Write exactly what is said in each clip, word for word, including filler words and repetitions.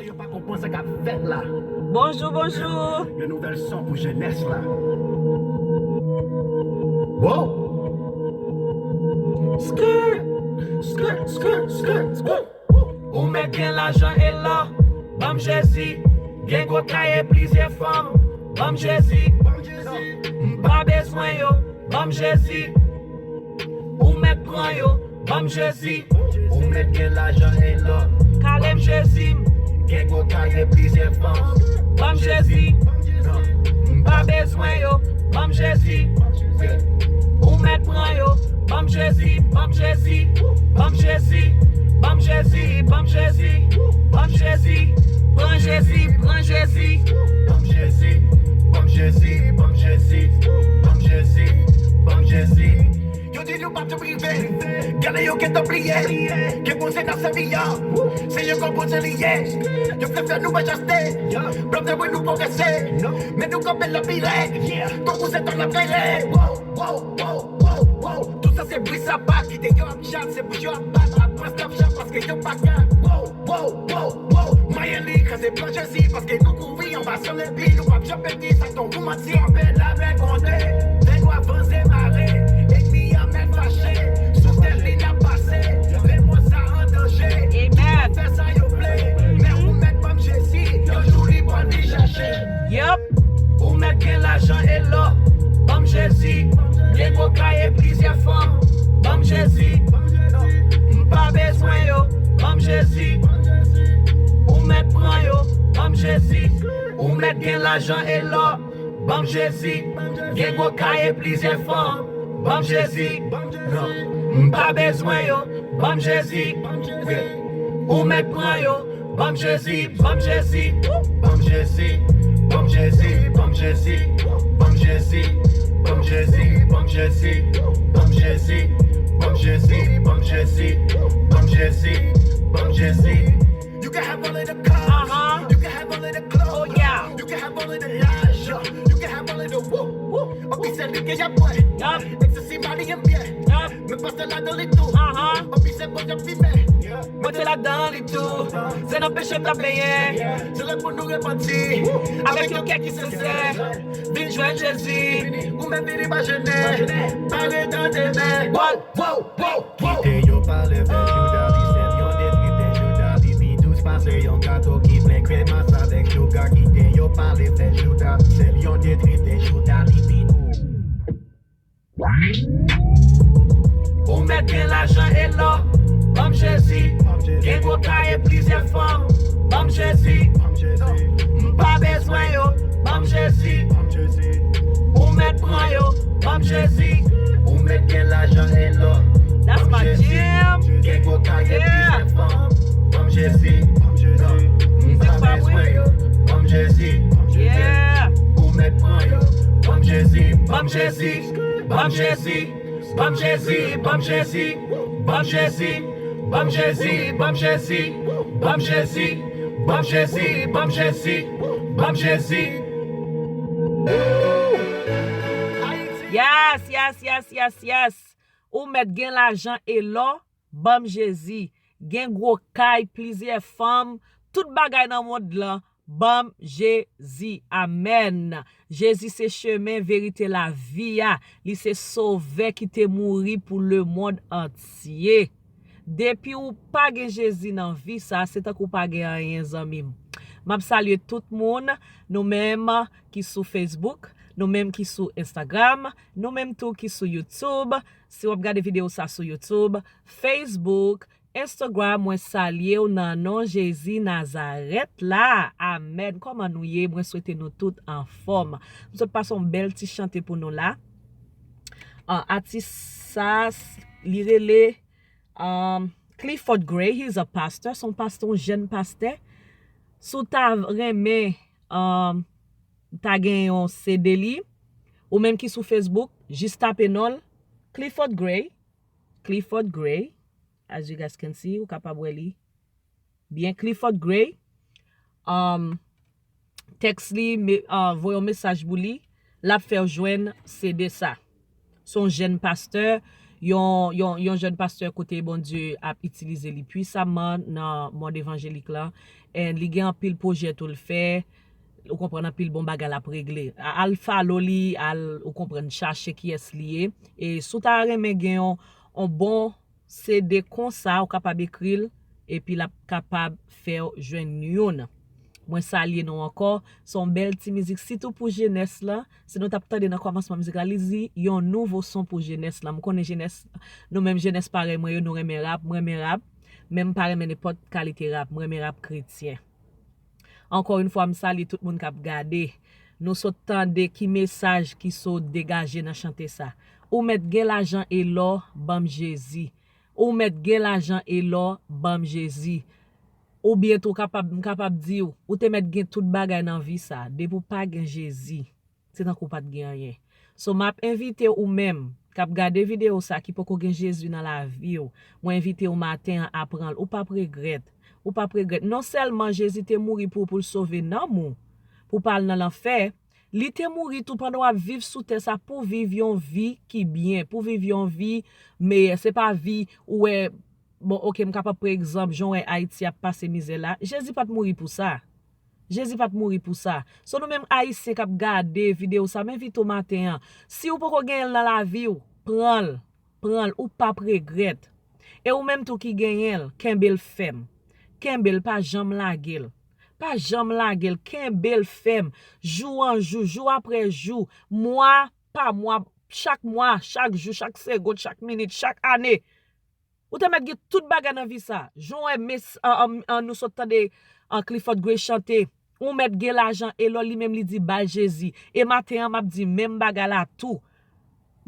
Yo pa konprann sa k ap fèt la. Bonjou, bonjou. Yon nouvèl son pou jenès la. Wow! Skirt! Skirt, skirt, skirt, skirt! Ou mèt gen lajan e lò, ban m Jezi. Gen gwo kay e plizyè fanm, ban m Jezi. M pa bezwen yo, ban m Jezi. Ou mèt pran yo, ban m Jezi. Ou mèt gen lajan e lò, kale m Jezi. Gen gwo kay e plizyè fanm, ban m Jezi. M pa bezwen yo, ban m Jezi. Ou mèt pran yo, ban m Jezi, ban m Jezi. Ban m Jezi, ban m Jezi, ban m Jezi. Ban m Jezi, pran Jezi, pran Jezi. Ban m Jezi, ban m Jezi, ban m Jezi. Ban m Jezi, ban m Jezi. Yo di nou pa t ap rive. Gade yo gentan bliye. Gen poze n ap sèvi an. Se yon gwo poze li ye. Yo vle fè nou pa jaste. Blòf de bri nou pwogrese. Men nou kanpe la pi rèd. Tankou se tan n ap rele. Wow, wow, wow, wow, wow. Tout sa se bri saba. Kite yo ap chat, se bouch yo ap bat. Apre stop chat paske yo pa ka. Wow, wow, wow, wow. Mayen li kraze plan Jezi paske nou kouri anba san lepi. Nou p ap janm pèdi sa ton ou manti. Anpè lavè konde. Nèg w avanse mare. Ènmi an mèt fache. Sou tèt li n ap pase. Lemon sa an danje. Yo fè sa yo vle. Men ou mèt ban m Jezi. Yon jou li pral vin chache. Yep. Ou mèt gen lajan e lò. Ban m Jezi. Gen gwo kay e plizyè fanm. Ban m Jezi. M pa bezwen yo. Ban m Jezi. Ou mèt pran yo. Ban m Jezi. Ou mèt gen lajan e lò. Ban m Jezi. Gen gwo kay e plizyè fanm. Ban m Jezi. M pa bezwen yo. Ban m Jezi. Ou mèt pran yo. Ban m Jezi. Ban m Jezi. Ban m Jezi. Ban m Jezi. Ban m Jezi. Ban m Jezi. Ban m Jezi. Ban m Jezi. Ban m Jezi. Ban m Jezi. Ban m Jezi. Ban m Jezi. Ban m Jezi. You can have all of the cars. You can have all of the clothes. You can have all of the lajan. You can have all of the woo, woo. Anpi se li ke y ap bwè. Ekstasi mari an byen. Men pastè ladan li tou. Anpi se bon y ap fimen. Mete ladan li tou. Zen anpeche m t ap benyen. Se lè pou nou repanti. Avèk yon kè ki sensè. Vin jwenn Jezi. Ou menm vini pa jennen. Pa ret an demen. Wow, wow, wow. Kite yo pale fè jouda li sèl yon detri fè jouda li pi dous pase yon gato ki plen krèmas avèk jouga. Kite yo pale fè jouda li sèl yon detri fè jouda li pi dous. Ou mèt gen lajan e lò. Ban m Jezi. Gen gwo kay e plizyè fanm. Ban m Jezi. M pa bezwen yo. Ban m Jezi. Ou mèt pran yo. Ban m Jezi. Ou mèt gen lajan e lò. That's my jam. Gen gwo kay e plizyè fanm. Ban m Jezi. M pa bezwen yo. Ban m Jezi. Ou mèt pran yo. Ban m Jezi. Ban m Jezi. Ban m Jezi. Ban m Jezi. Ban m Jezi. Ban m Jezi. Ban m Jezi. Ban m Jezi. Ban m Jezi. Ban m Jezi. Ban m Jezi. Ban m Jezi. Yes, yes, yes, yes, yes. Ou mèt gen lajan e lò, ban m Jezi. Gen gwo kay, plizyè fanm, tout bagay nan mond lan, ban m Jezi. Amèn. Jezi se chemen, verite, lavi a. Li se sovè ki te mouri pou lemonn antye. Depi ou pa gen Jezi nan vi sa, se tankou w pa gen anyen, zanmi m. M ap salye tout moun, nou menm ki sou Facebook, nou menm ki sou Instagram, nou menm tou ki sou YouTube. Si w ap gade videyo sa sou YouTube, Facebook, Instagram, mwen salye w nan non Jezi Nazarèt la. Amèn. Kòman nou ye? Mwen swete nou tout anfòm. M sot pase yon bèl ti chante pou nou la. Ah, atis sa, li rele, um, Clifford Gray. He's a pastor. Se yon pastè, yon jèn pastè. Si w ta renmen, um, ta gen yon C D li, ou menm ki sou Facebook, jis tape non l, Clifford Gray. Clifford Gray. As you guys can see, ou kapab wè li byen. Clifford Gray. Um, tèks li, me- uh, voye yon mesaj pou li. L ap fè w jwenn C D sa. Se yon jèn pastè. yon, yon, yon jèn pastè kote Bondye ap itilize li pwisaman nan mond evanjelik la. And li gen anpil pwojè tou l fè. Ou konprann, anpil bon bagay l ap regle. A-, al follow li, al, ou konprann, chache kiyès li ye. E si w ta renmen gen yon, yon bon C D konsa, ou kapab ekri l, epi l ap kapab fè w jwenn youn. Mwen salye nou ankò. Se yon bèl ti mizik, sitou pou jenès la. Si nou t ap tande nan kòmansman mizik la, li di yon nouvo son pou jenès la. M konnen jenès, nou menm jenès parèy mwen yo, nou renmen rap, mwen renmen rap, men m pa renmen nenpòt kalite rap, mwen renmen rap kretyen. Ankò yon fwa, m salye tout moun k ap gade. Nou sot tande ki mesaj ki sot degaje nan chante sa. Ou mèt gen lajan e lò, ban m Jezi. Ou mèt gen lajan e lò, ban m Jezi. Oubyen tou kapab, m kapab di w, ou te mèt gen tout bagay nan vi sa. Depi w pa gen Jezi, se tankou w pa t gen anyen. So, m ap envite w, ou menm k ap gade videyo sa, ki poko gen Jezi nan lavi w, mwen envite w maten an a pran l. Ou p ap regrèt. Ou p ap regrèt. Non sèlman Jezi te mouri pou ou, pou l sove nanm ou, pou w pa al nan lanfè, li te mouri tou pandan w ap viv sou tè sa pou viv yon vi ki byen, pou viv yon vi meyè. Se pa vi ou wè, bon, oke, m kapab pran egzanp, jan w wè Ayiti ap pase mizè la. Jezi pa t mouri pou sa. Jezi pa t mouri pou sa. So, nou menm Ayisyen k ap gade videyo sa, m envite w maten an. Si w poko genyen l nan lavi w, pran l. Pran l, ou p ap regrèt. E ou menm tou ki genyen l, kenbe l fèm. Kenbe l, pa janm lage l. Pa janm lage l, kenbe l fèm. Jou an jou, jou apre jou, mwa pa mwa, chak mwa, chak jou, chak segonn, chak minit, chak ane. Ou te mèt gen tout bagay nan vi sa. Jan w wè mes-, an, an, an, nou sot tande an Clifford Gray chante, ou mèt gen lajan e lò, li menm li di ba l Jezi. E maten an, m ap di menm bagay la tou.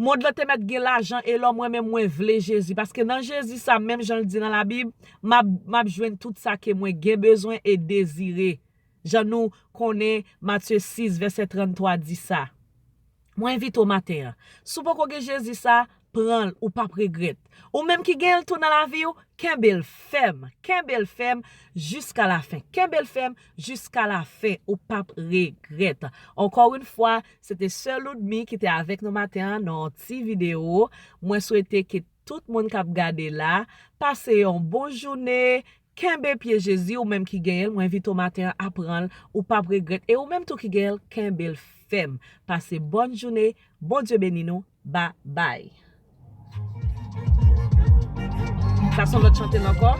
Mond lan te mèt gen lajan e lò, mwen menm mwen vle Jezi. Paske nan Jezi sa, menm jan l di nan Labib, m ap, m ap jwenn tout sa ke mwen gen bezwen e dezire. Jan nou konnen Matye sis, vèsè tranntwa di sa. Mwen envite w maten an. Si w poko gen Jezi sa, pran l, ou p ap regrèt. Ou menm ki gen l tou nan lavi w, kenbe l fèm. Kenbe l fèm jiska lafen. Kenbe l fèm jiska lafen. Ou p ap regrèt. Encore une fois, se te Sè Ludmy ki te avèk nou maten an nan yon ti videyo. Mwen swete ke tout moun k ap gade la, pase yon bon jounen, kenbe pye Jezi, ou menm ki genyen l, mwen envite w maten an a pran l, ou p ap regrèt. E ou menm tou ki genyen l, kenbe l fèm. Pase bòn jounen, Bondye beni nou, babay. Sa se yon lòt chante l ankò.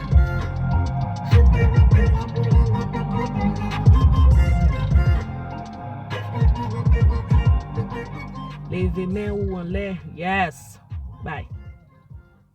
Leve men ou anlè, yes, bay.